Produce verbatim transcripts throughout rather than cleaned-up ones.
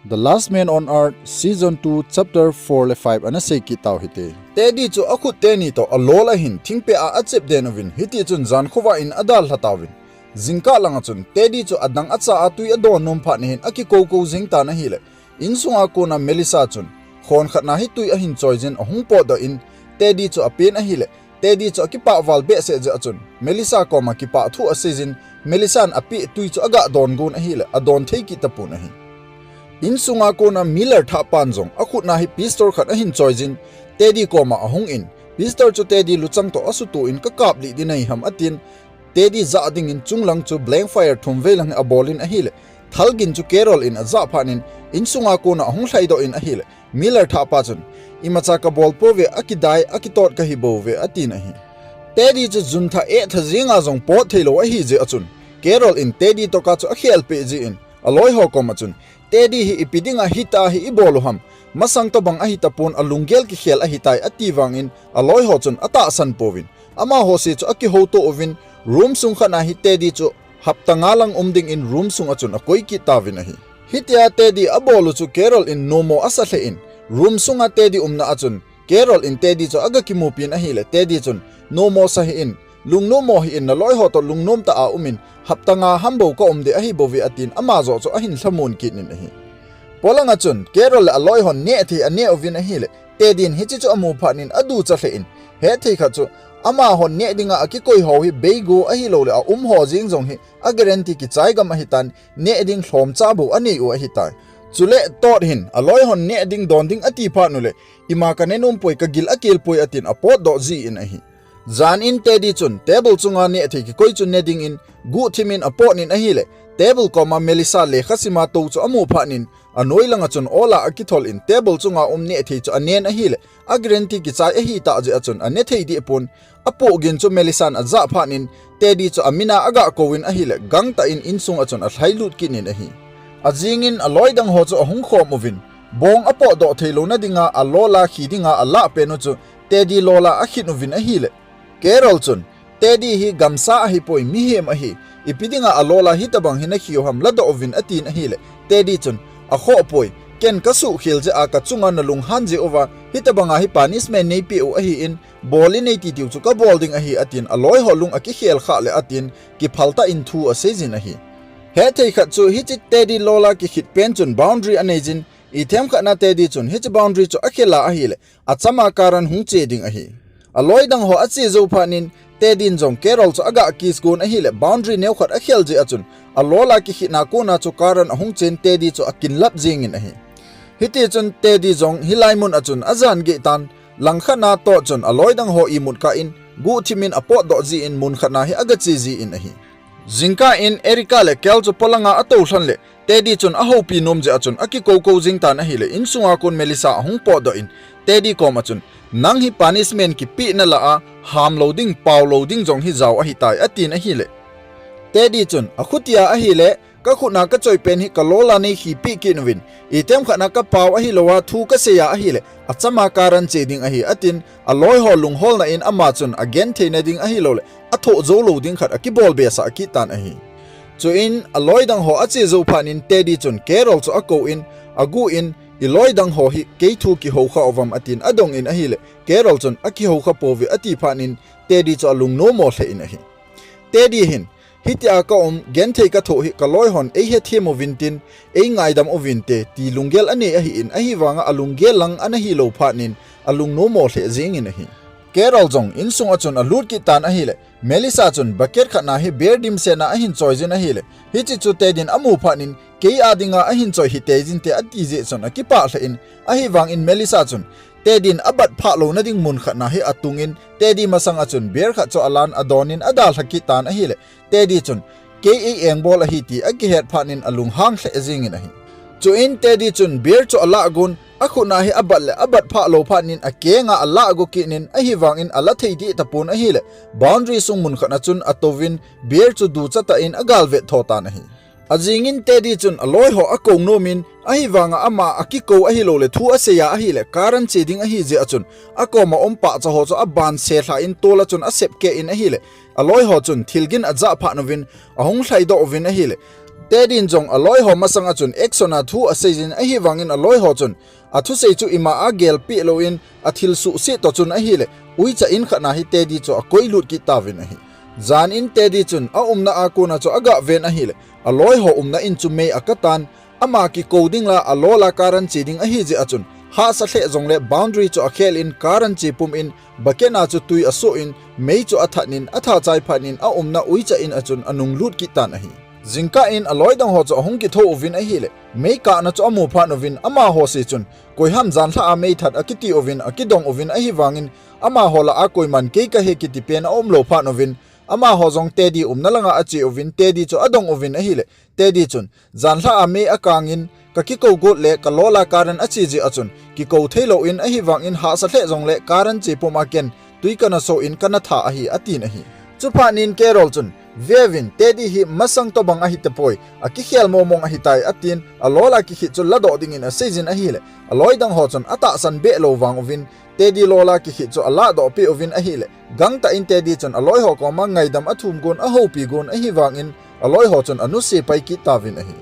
The Last Man on Earth, Season two, Chapter four le five ana sei kit tau hite. Teddy chu akhut teni toh alol ahin thingpeh a achep den uvin, hiti chun jan khovah in adalha tauvin. Jingkah langa chun Teddy chu adang acha a tui adon nom phat nahin akikoukou jing tan ahile, insunga kona Melissa chun khon khat na hi tui ahin choijin ahung potdoh in, Teddy chu apen ahile, Teddy chu akipah val behseh jeh a chun Melissa koma kipah thu aseijin, Melissa in apeh tui chu aga don gon ahile, adon thei kit tapon ahi. Insunga kona Miller thahpan jong akhut na hi pistol khat ahin choijin, Teddy koma ahung in, pistol chu Teddy luchang toh asuto in, ka kap lih ding nahi ham, atin, Teddy jah dingin chunglang chu blank fire thum vei lang hi abol in ahile, thalgin chu Carol in ajah phat in, insunga kona ahung lhaidoh in ahile, Miller thahpa chun, imacha kabol pouve, akidai, akitot kahi bouve, atin ahi. Teddy chu jun thah eh thah jenga jong pot theilou ahi jeh a chun, Carol in Teddy toka chu akhel peh jin, aloi ho koma chun, Teddy hi ipi dinga hitia hi ibol u ham, masang tobang ahi tapon alunggel kikhel ahitai, ati vangin aloi ho chun atahsan pouvin, amaho se chu akihouto uvin, room sung khat na hi Teddy chu hapta nga lang um dingin room sunga chun akoi kit tauvin ahi. Hitia Teddy abol u chu Carol in nomo asa lheh in, room sunga Teddy umna a chun Carol in Teddy chu aga kimupin ahile, Teddy chun, nomo sa hih in, lungnomo hih in, naloi ho toh lungnom tah a um in, hapta nga ham bou ka um ding ahi bouve, atin, ama joh chu ahin lhamon kit in ahi. Polanga chun Carol le aloi hon neh thei aneh uvin ahile, Teddy in hiche chu amu phat in aducha lheh in, hetthei khat chu, amahon neh dinga akikoi ho hi beigo ahilouleh aum ho jeng jong hi a guarantee kichai gam ahitan, neh ding lhomcha bou anei u ahitai. Chule tot hin aloi hon neh ding don ding ati phat uleh, ima ka ne nom poi, ka gil akel poi, atin apotdoh jin ahi. Jan in Teddy chun table chunga neh thei kikoi chu ne dingin guhthim in apot in ahile, table koma Melissa lekha sima tou chu amu phat in, anoi langa chun ola akithol in table chunga um neh thei chu anen ahile, a guarantee kichai ahitah jeh a chun ane thei deh pon, apohgin chu Melissa in ajah phat in, Teddy chu amina aga kouvin ahile, gangtah in insunga chun alhailut kit in ahi. Ajingin aloi dang ho chu ahung khom uvin, bong apotdoh theilouna dinga alola khi dinga alah pen u chu Teddy lola akhin uvin ahile, Carol chun, Teddy hi gamsa ahipoi, mihem ahi, ipi dinga alola hitobang hi nakhi u ham, ladoh uvin, atin ahile, Teddy chun, akhoh poi, ken kasuhkhel jeh a kachunga nalunghan jeh uva hitobanga hi punishment neipeh u ahin, bol in neiti tiu chu kabol ding ahi, atin, aloi ho lung akikhel khah le, atin, kiphal tah in thu aseijin ahi. Hetthei khat chu hiche Teddy lola kikhit pen chun boundary aneijin, ithem khat na Teddy chun hiche boundary chu akhel a ahile, achama Karen hung che ding ahi. Aloi dang ho ache jou phat in, Teddy in jong Carol chu aga kiss gon ahile, boundary neokhat akhel jeh a chun, alola kikhitna kona chu Karen ahung chen, Teddy chu akinlap jengin ahi. Hitichun Teddy jong hilai mun a chun ajan geitan, langkhat na toh chun aloi dang ho imut kah in, guhthim in apotdoh jin, munkhat na hi aga che jin ahi. Jingkah in Erica le Kel chu polanga atoulhon le, Teddy chun ahoupi nom jeh a chun akikoukou jingtan ahile, insunga kon Melissa ahung potdoh in, Teddy koma chun, nang hi punishment kipeh nalah a, hamlou ding, paolou ding jong hi jao ahitai, atin ahile, Teddy chun, akhutia ahile, kakhutna kachoi pen hi kalola neikhi peh kit uvin, ithem khat na kapao ahilouva thu kasei a ahile, achama Karen che ding ahi, atin, aloi ho lungholna in ama chun agenthei na ding ahilouleh athoh joulou ding khat akibol behsah kit tan ahi. Chuin aloi dang ho ache jou phat in Teddy chun Carol chu akou in, aguh in, iloi dang ho hi kei thu kihoukha uvam, atin adong in ahile, Carol chun akihoukha pouve, ati phat in Teddy chu alungnomo lheh in ahi. Teddy hin, hitia kaum, genthei kathoh hi kaloi hon eihethem uvin tin, eingaidam uvinte, ti lunggel anei ahin, ahivanga alunggel lang ana hilou phat in, alungnomo lheh jengin ahi. Carol jong insunga chun alut kit tan ahile, Melissa chun bucket khat na hi beer dimset na ahin choijin ahile, hiche chu Teddy in amu phat in, kei a dinga ahin choi hiteijinte, ati jeh chun akipah lheh in, ahivangin Melissa chun, Teddy in abat phah louna ding mun khat na hi atungin, Teddy masanga chun beer khat chu alan adonin adalha kit tan ahile, Teddy chun, kei ei engbol ahi ti akihet phat in alunghang lheh jengin ahi. Chuin Teddy chun beer chu alah gon, akhut na hi abat le abat phah lou phat in akenga alah go kit in, ahivangin ala thei deh tapon ahile, boundary sung mun khat na chun atouvin, beer chu ducha tah in agalvet tho tan ahi. Ajingin Teddy chun aloi ho akou nomin, ahivanga ama akikou ahilouleh thu asei a ahile, Karen che ding ahi jeh a chun, akoma um pahcha ho chu abanse lha in tola chun asep keh in ahile, aloi ho chun thilgin ajah phat uvin, ahung lhaidoh uvin ahile, Teddy in jong aloi ho masang a chun action a thu asei jin ahivangin aloi ho chun athusei chu ima a gelpi louvin athil suhset toh chun ahile, uicha in khat na hi Teddy chu akoi lut kit tauvin ahi. Jan in Teddy chun aumna a kona chu agah ven ahile, aloi ho umna in chu mei akatan, ama kikou ding la alola karan che ding ahi jeh a chun, hahsa lheh jongle boundary chu akhel in karan che pum in, bucket na chu tui asoh in, mei chu athat in, atha chai phat in, aumna uicha in a chun anung lut kit tan ahi. Jingkah in aloi dang ho chu ahung kitho uvin ahile, mei kahna chu amu phat uvin, amaho se chun, koiham janlhah a mei that akiti uvin, akidong uvin ahivangin, amaho lah a koiman kei kahi kiti pen aumlou phat uvin, amaho jong Teddy umna langa ache uvin, Teddy chu adong uvin ahile, Teddy chun, janlhah a mei akang in, kakikou got le kalola karan ache jeh a chun, kikou thei louvin ahivangin hahsa lheh jongle karan che pum a ken, tui kana soh in kana tha ahi, atin ahi. Chuphat in Carol chun, veuvin, Teddy hi masang tobang ahi tapoi, akikhel momong ahitai, atin, alola kikhit chu ladoh dingin asei jin ahile, aloi dang ho chun atahsan beh lou vang uvin, Teddy lola kikhit chu aladoh peh uvin ahile, gangtah in Teddy chun aloi ho koma ngaidam athum gon, ahoupi gon ahivangin, aloi ho chun anuse pai kit tauvin ahi.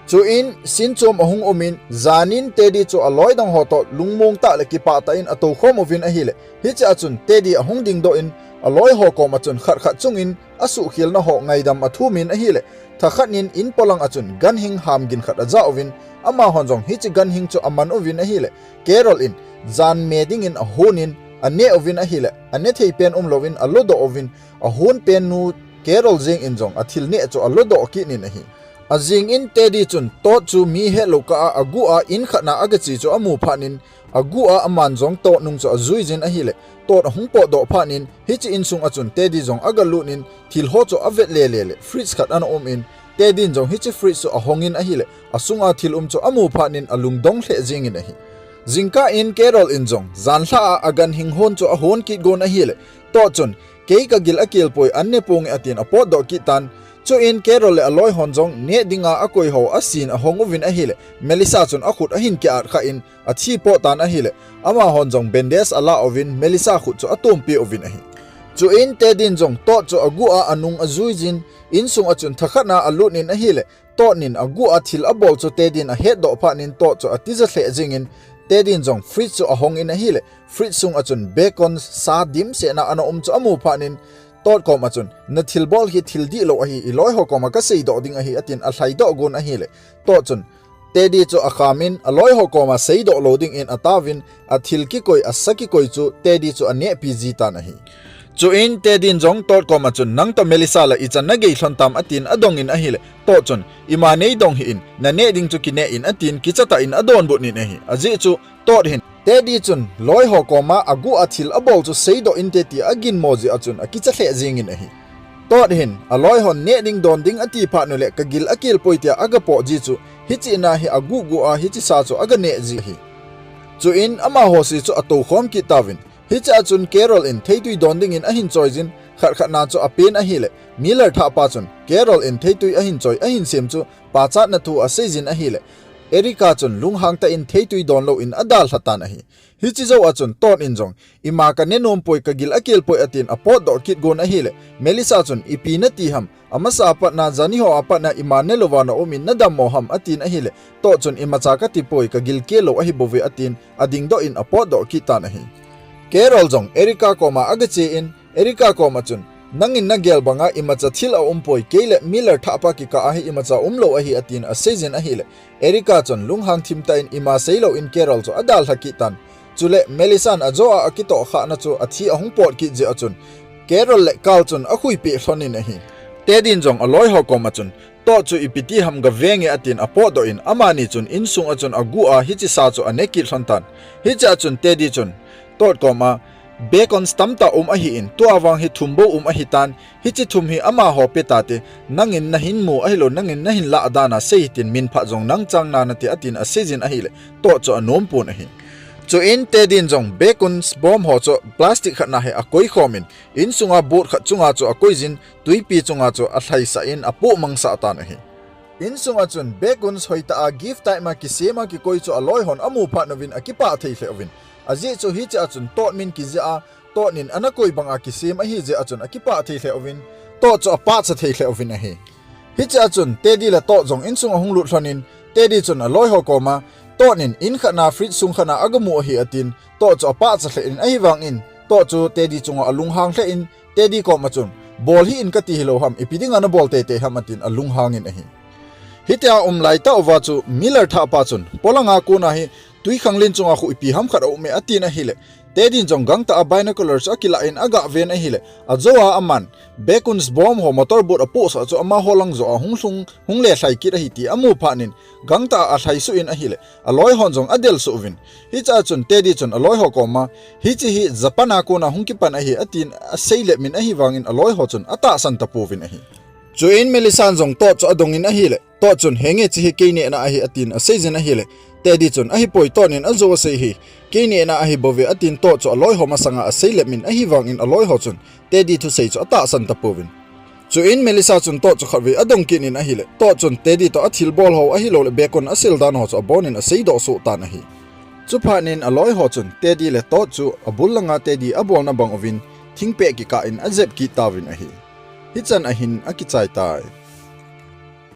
Chuin, scene chom ahung um in, jan in Teddy chu aloi dang ho toh lungmong tah le kipah tah in atoukhom uvin ahile, hiche a chun Teddy ahung dingdoh in, aloi ho koma chun khat khat chung in asuhkhelna ho ngaidam athum in ahile, thakhat in in polang a chun ganhing hamgin khat aja uvin, amahon jong hiche ganhing chu aman uvin ahile, Carol in jan me dingin ahon in, ane uvin ahile, ane thei pen umlouvin alodoh uvin, ahon pen nu Carol jeng in jong athil neh chu alodoh kit in ahi. Ajing in Teddy chun Todd chu mi hetlou kah a aguh a in khat na agache chu amu phat in, aguh a aman jong Todd nung chu ajui jin ahile, Todd ahung potdoh phat in, hiche insung a chun Teddy jong agalut in, thil ho chu avet lele le fridge khat ana um in, Teddy in jong hiche fridge chu ahong in ahile, asunga thil um chu amu phat in alungdong lheh jeng in ahi. Jingkah in Carol in jong janlhah a aganhing hon chu ahon kit gon ahile, Todd chun, kei kagil akel poi, an ne ponge, atin apotdoh kit tan. Chuin Carol le aloi hon jong neh dinga akoi ho asin ahong uvin ahile, Melissa chun akhut ahin ki-at khah in athi poh tan ahile, amahon jong bandage ala uvin Melissa khut chu atompi uvin ahi. Chuin Teddy in jong Todd chu aguh a anung ajui jin, insung a chun thakhat na alut in ahile, Todd in aguh a thil abol chu Teddy in ahetdoh phat in Todd chu atija lheh jeng in, Teddy in jong fridge chu ahong in ahile, fridge sung a chun bacon sa dimset na ana um chu amu phat in, Todd kom a chun, na thilbol hi thil dihlou ahi, iloi ho koma kaseidoh ding ahi, atin alhaidoh gon ahile, Todd chun, Teddy chu akham in, aloi ho koma seidoh lou dingin ataovin, athil kikoi, asa kikoi chu Teddy chu anehpi ji tan ahi. Chuin Teddy in jong Todd kom a chun, nang toh Melissa la ichan nagei lhon tam, atin adong in ahile, Todd chun, ima neidong hih in, naneh ding chu kineh in, atin kichatah in adonbut in ahi. Ajeh chu, Todd hin, Teddy chun, loi ho koma aguh a thil abol chu seidoh inte ti aginmo jeh a chun akicha lheh jeng in ahi. Todd hin, aloi hon neh ding don ding ati phat uleh kagil akel poi tia agapoh ji chu, hiche in a hi aguh guh a hiche sa chu aganeh ji ahi. Chuin amaho se chu atoukhom kit tauvin, hiche a chun Carol in theitui don dingin ahin choi jin, khat khat na chu apen ahile, Miller thahpa chun Carol in theitui ahin choi, ahin sem chu pachatna thu asei jin ahile, Erica chun lunghang tah in theitui don lou in adalha tan ahi. Hiche jou a chun Todd in jong, ima kane nom poi, kagil akel poi, atin apotdoh kit gon ahile, Melissa chun, ipi nati ham, amasa a patna, jani ho a patna ima nelouva naum in nadammo ham, atin ahile, Todd chun, imacha kati poi, kagil kel lou ahibouve, atin adingdoh in apotdoh kit tan ahi. Carol jong Erica koma agache in, Erica kom a chun, nangin nagel banga imacha thil aum poi, kei le Miller thahpa kikah a hi imacha umlou ahi, atin asei jin ahile, Erica chun lunghang thim tah in ima seilou in Carol chu adalha kit tan. Chule Melissa in ajo a akitoh khahna chu athi ahung pot kit jeh a chun, Carol le Carl chun akhuipeh lhon in ahi. Teddy in jong aloi ho kom a chun, Todd chu ipi ti ham gavenge, atin apotdoh in, amani chun insung a chun aguh a hiche sa chu ane kit lhon tan. Hiche a chun Teddy chun, Todd kom a, bacon tamtah um ahin, tua vang hi thum bou um ahitan, hiche thum hi amaho pe tate, nangin nahin mu ahilou, nangin nahin lah dan a sei hitin, min phat jong nang chang nanate, atin asei jin ahile, Todd chu anom pon ahi. Chuin Teddy in jong bacon bomb ho chu plastic khat na hi akoikhom in, insunga boat khat chunga chu akoi jin, tuipi chunga chu alhaisah in apoh mangsah tan ahi. Insung a chun bacon hoitah a gift type ma kisem a kikoi chu aloi hon amu phat uvin akipah thei lheh uvin. Ajeh chu hiche a chun Todd min kijih a, Todd in ana koi banga kisem ahi jeh a chun akipah thei lheh uvin, Todd chu apahcha thei lheh uvin ahi. Hichea chun Teddy le Todd jong insung ahung lut lhonin, Teddy chun aloi ho koma, Todd in in khatna fridge sung khatna agamu ahi atin, Todd chu apahcha lheh in ahivangin, Todd chu Teddy chunga alunghang lheh in, Teddy koma chun, bol hih in kati hilou ham, ipi dinga nabol teitei ham atin alunghangin ahi. Hitia um laitah uva chu Miller thahpa chun, polanga kona hi twikhanglen chunga khu ipi ham khat aum e atin ahile, Teddy in jong gangtah a binocular chu akilah in agaven ahile, ajoa aman, Bacon's bomb ho motor boat apohsah chu amaho lang joh a hung lhung, hung le lhai kit ahi ti amu phatnin, gangtah a alhaisuh in ahile, aloi hon jong adelsuh uvin. Hichea chun Teddy chun aloi ho koma, hiche hi Japan a kona hung kipan ahi atin aseilep in ahivangin aloi ho chun atahsan tapouvin ahi. Chuin Melissa in jong Todd chu adongin ahile, Todd chun, henge, hiche hi kei nehna ahi atin aseijin ahile, Teddy chun, ahipoi, Todd in ajou asei hi, kei nehna ahi bouve atin Todd chu aloi ho masanga aseilep in ahivangin aloi ho chun Teddy thusei chu atahsan tapouvin. Chuin Melissa chun Todd chu khatvei adong kit in ahile, Todd chun Teddy toh athilbol ho ahiloule Bacon asil dan ho chu abonin aseidoh soh tan ahi. Chuphatnin aloi ho chun Teddy le Todd chu abul langa Teddy abolna bang uvin thingpeh kikah in ajep kit tauvin ahi. Hichan ahin akichai tai.